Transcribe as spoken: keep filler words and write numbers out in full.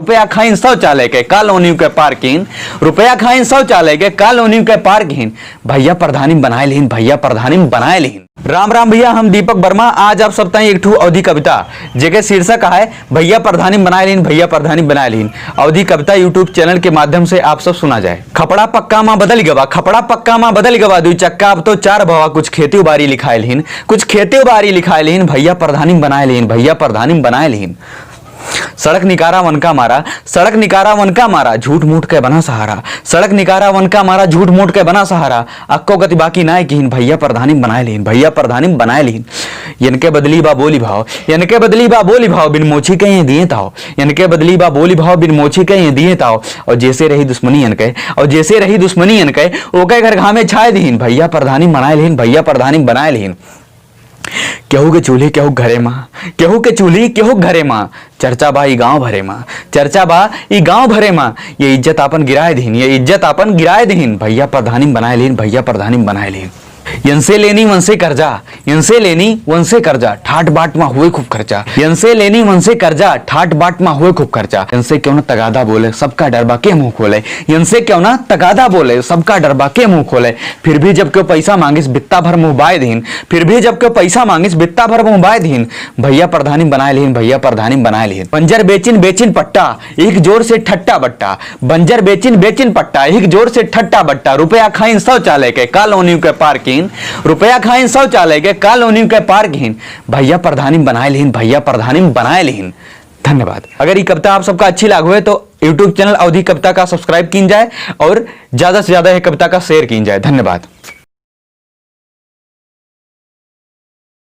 रुपया खाइन शौचालय के, कॉलोनी के पार्किंग। रुपया खाइन शौचालय के, कॉलोनी के पार्किंग। भैया प्रधानी बनाए लेहिन, भैया प्रधानी बनाए लेहिन। राम राम भैया, हम दीपक वर्मा। आज आप सब ताईं एक ठो अवधी कविता, जेके शीर्षक है भैया प्रधानी बनाए लेहिन, भैया प्रधानी बनाए लेहिन। अवधी कविता YouTube channel के माध्यम से आप सब सुना जाए। खपड़ा पक्का मा बदल गवा, खपड़ा पक्का मा बदल गवा, दुई चक्का अब तो चार भवा, कुछ खेती बारी लिखाए लेहिन, कुछ खेती बारी लिखाए लेहिन, भैया प्रधानी बनाए लेहिन, भैया प्रधानी बनाए लेहिन। सड़क निकारा वनका मारा, सड़क निकारा वनका मारा, झूठ मूठ के बना सहारा। सड़क निकारा वनका मारा, झूठ मूठ के बना सहारा। अक्को गति बाकी नाय किहिन, भैया प्रधानी बनाए लेहिन, भैया प्रधानी बनाए लेहिन। यनके बदली बा बोली भाव, यनके बदली बा बोली भाव, बिन मोछी के ये दिए ताव। यनके बदली बा बोली भाव, बिन मोछी के ये दिए ताव। और जैसे रही दुश्मनी यनके, और जैसे रही दुश्मनी यनके, ओके घर घामे छाए दिहिन, भैया प्रधानी बनाए लेहिन, भैया प्रधानी बनाए लेहिन। केहू के चूल्ही केहू घरे मा, केहू के चूल्ही केहू घरे मा, चर्चा बा ई गाँव भरे मा, चर्चा बा ई गाँव भरे मा। ये इज्जत आपन गिराए दिहिन, ये इज्जत आपन गिराए दिहिन, भैया प्रधानी बनाए लेहिन, भैया प्रधानी बनाए लेहिन। यनसे लेनी वनसे कर्जा, यनसे लेनी वनसे कर्जा, ठाट बाट मा हुए खूब खर्चा। यनसे लेनी वनसे कर्जा, ठाट बाट मा हुए खूब खर्चा। यनसे क्यों ना तगादा बोले, सबका डर बा के मुँह खोले। यनसे क्यों ना तगादा बोले, सबका डर बा के मुँह खोले। फिर भी जब क्यों पैसा मांगिस, बित्ता भर मुँह बाय दिहिन। फिर भी जब क्यों पैसा मांगिस, बित्ता भर मुँह बाय दिहिन। भैया प्रधानी बनाए लेहिन, भैया प्रधानी बनाए लेहिन। बंजर बेचिन, बेचिन पट्टा, एक जोर से ठट्टा बट्टा। बंजर बेचिन, बेचिन पट्टा, एक जोर से ठट्टा बट्टा। रुपया खाइन शौचालय के, कॉलोनी के पार्किंग। रुपया खाइन शौचालय के, कॉलोनी के पार्किंग। भैया प्रधानी बनाए लेहिन, भैया प्रधानी बनाए लेहिन। धन्यवाद। अगर ये कविता आप सबका अच्छी लाग हुए तो YouTube channel अवधी कविता का subscribe कीन जाए और ज्यादा से ज्यादा ये कविता का share कीन जाए। धन्यवाद।